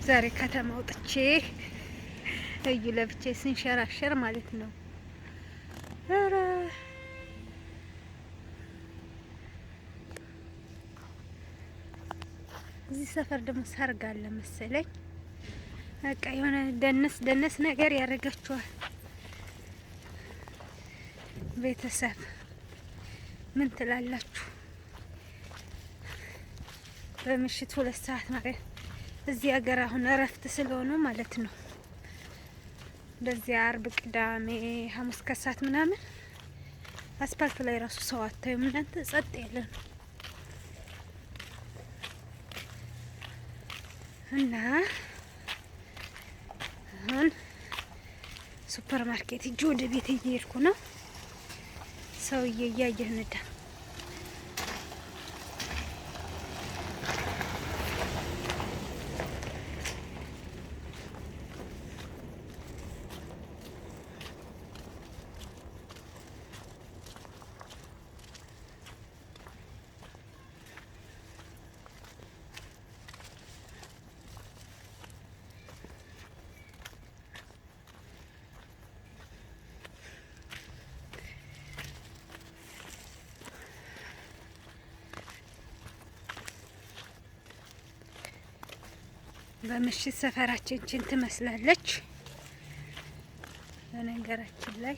ዛሬ ከተማ ወጥቼ እዩ ለብቻ ስንሸራሸር ማለት ነው። ኧረ እዚህ ሰፈር ደግሞ ሰርግ አለ መሰለኝ። በቃ የሆነ ደነስ ደነስ ነገር ያደርጋችኋል። ቤተሰብ ምን ትላላችሁ? በምሽት 2 ሰዓት ማለት እዚህ ሀገር አሁን እረፍት ስለሆኑ ማለት ነው። እንደዚህ አርብ፣ ቅዳሜ፣ ሐሙስ ከሰዓት ምናምን አስፓልት ላይ ራሱ ሰው አታዩም እናንተ፣ ጸጥ ያለ ነው። እና አሁን ሱፐር ማርኬት ሂጅ ወደ ቤት እየሄድኩ ነው። ሰውዬ እያየህ ንዳ። በምሽት ሰፈራችን ችን ትመስላለች። በነገራችን ላይ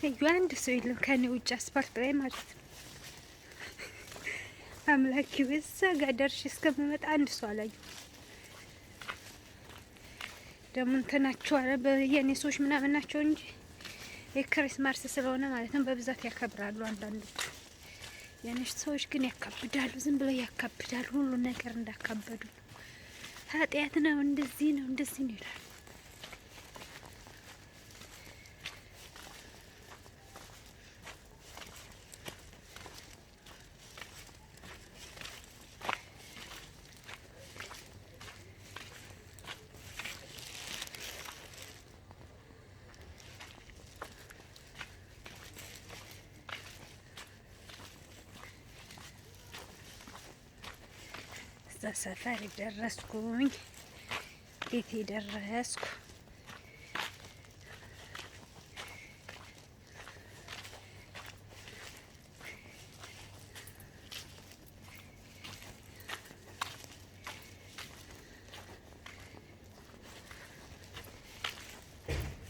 እዩ አንድ ሰው የለም ከኔ ውጭ አስፓልት ላይ ማለት ነው። አምላኪ እዛ ጋር ደርሼ እስከምመጣ አንድ ሰው አላየሁም። ደግሞ እንትናቸው አለ የኔ ሰዎች ምናምን ናቸው እንጂ የ Christmas ስለሆነ ማለት ነው በብዛት ያከብራሉ አንዳንዶቹ። የኔ ሰዎች ግን ያካብዳሉ፣ ዝም ብለው ያካብዳሉ። ሁሉ ነገር እንዳካበዱ ነው። ኃጢአት ነው፣ እንደዚህ ነው፣ እንደዚህ ነው ይላሉ። እዛ ሰፈር ደረስኩኝ፣ ቤቴ ደረስኩ።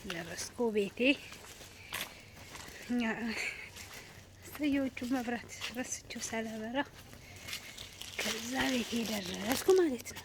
ደረስኩ ቤቴ። ሰየዎቹ መብራት ረስቼው ሳላበራ ከዛ ቤቴ ደረስኩ ማለት ነው።